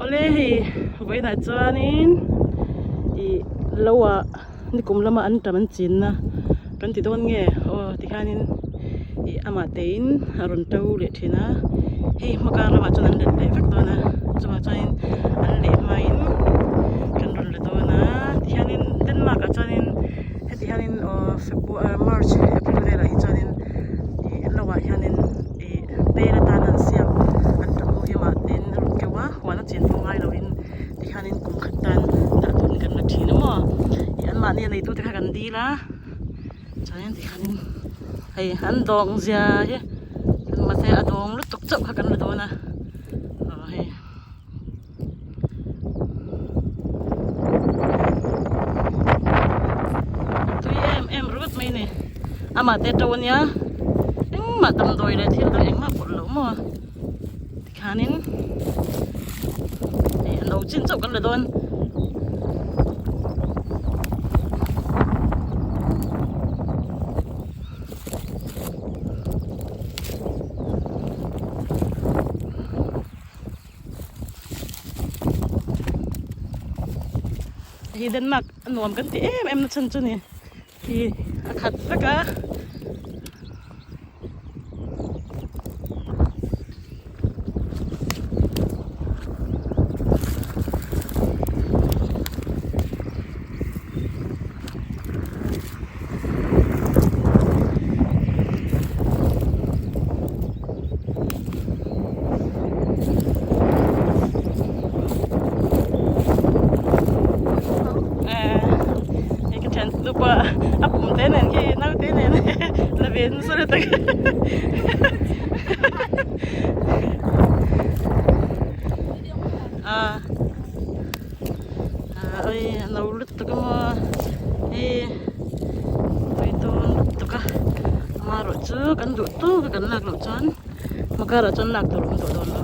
Awle hei vawiinah chuanin ih lo ah nikum lama an tam an chinna kan ti dawn nge aw tikhanin ih amah tein a rawn to leh thin a hei hma kar lamah chuan an let leh vek dawn a chuvang chuanin an leh hmain kan rawn la dawn a tikhianin Denmark ah chuanin heti hianin aw February March April velah hi chuanin ih lo ah hianin. Ih pen atan an siam an ṭap ho hi amah ten a rawn keuh a huan a chen pawh ngai loin tikhianin kum khat tan dah turin kan la ṭhin a maw ih anmahni a neitute kha kan dil a chuanin tikhianin hei an dawng zia hi mahse a dawng lutuk chauh kha kan la dawn a aw hei. A tui em em ringawt mai a ni amah te to ania engmah damdawi leh thil dang engmah pawlh loh maw tikhanin hei a no chin chauh kan la dawn. Hei Denmark a nuam kan ti em em na chhan chu ni hi a khat vek a. Hei ka thian nu pawh a pum te nen khi naute nen la ve nasa lutuk a oi a no lutuk a maw hei tui dawn lutuk a amaherawhchu kan duh tawk a kan lak loh chuan. Hma karah chuan lak tur a awm tawh dawn lo.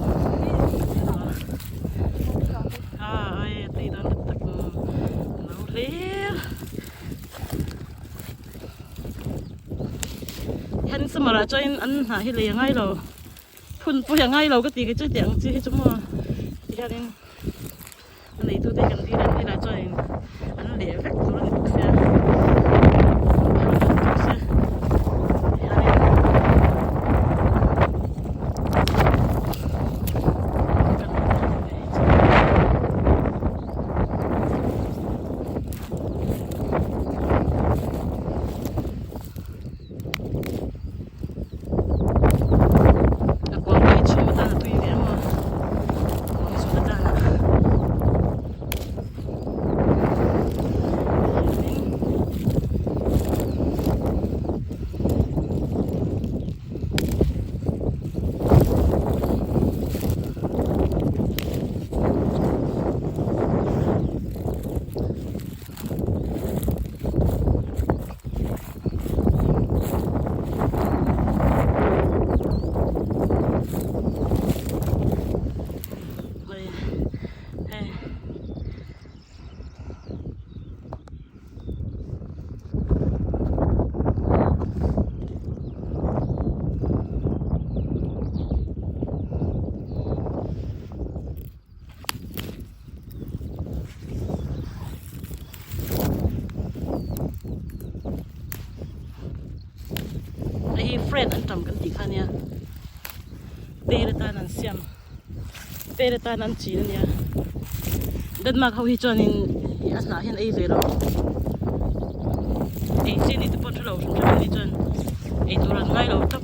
Ah ai a tui dawn tak tak lo hlir. Hian summer ah chuan an hnah hi lei a ngai lo. Phun pawh hi a ngai lo ka ti kei chu tiang chi hi chu maw tihianin. A neitute kan dil an dil ah chuanin an leh vek tur a ni bawk sia phal vek bawk sia tihianin A kuang pawh hi chhum atan a tui ve em a kuang chhum atan a Hei hi friend an tam kan tih kha ania per atan an siam per atan an chin ania Denmark ho hi chuanin ih a hnah hian ei ve lo ei chi ni te pawh an hre lo hrim hrim ani chuan ei tur an ngai lo tawp.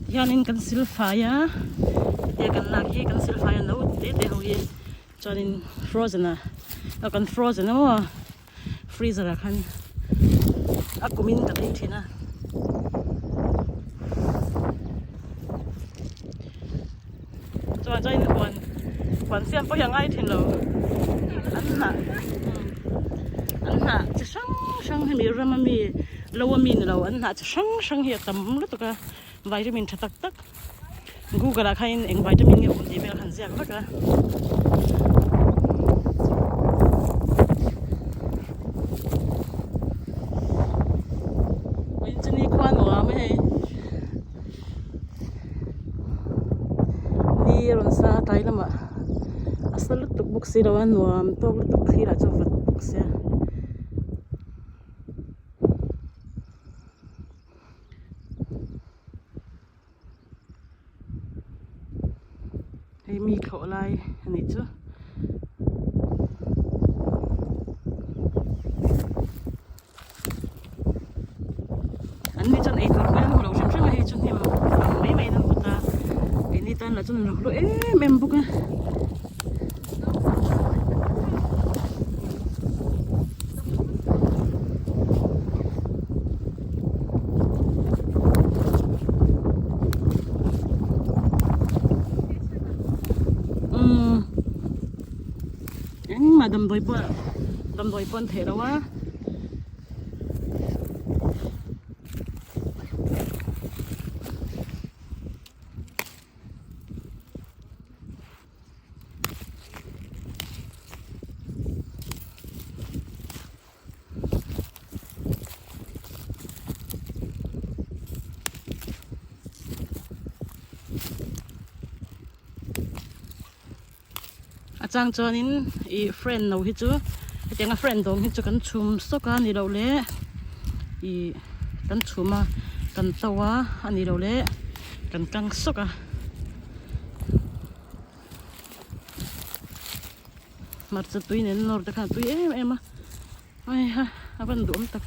Tihianin kan sil fai a hetia kan lak hi kan sil fai a no te te ho hi chuanin frozen ah aw kan frozen emaw freezer ah khan a kum in kan ei thin a. Chuan chuan huan huan siam pawh hi a ngai thin lo an hnah an hnah chi hrang hrang hemi rama mi lo a mi ni lo an hnah chi hrang hrang hi a tam lutuk a vitamin tha tak tak google ah khanin eng vitamin nge awm tih vel han ziak vek a. Chuni khua nuam a hei. Ni a rawn sa a tlai lamah a sa lutuk bawk si lo a nuam tawk lutuk thli lah chu a vat bawk sia. Hei mi thlawh lai a nih chu. An ni chuan eitur pawh an hmu lo hrim hrim a hei chu hnim ang mai mai in an hmu ta keini tan lah chuan an lo hlu em em bawk a. Umm engmah damdawi pawh damdawi pawh an theih loh a. A chang chuanin ih friend no hi chu hetianga friend dawng hi chu kan chhum sawk a ni loh leh ih kan chhum a kan to a a ni loh leh kan kang sawk a. Hmarcha tui nen nawr te khan a tui em em a ai ha a van duhawm tak.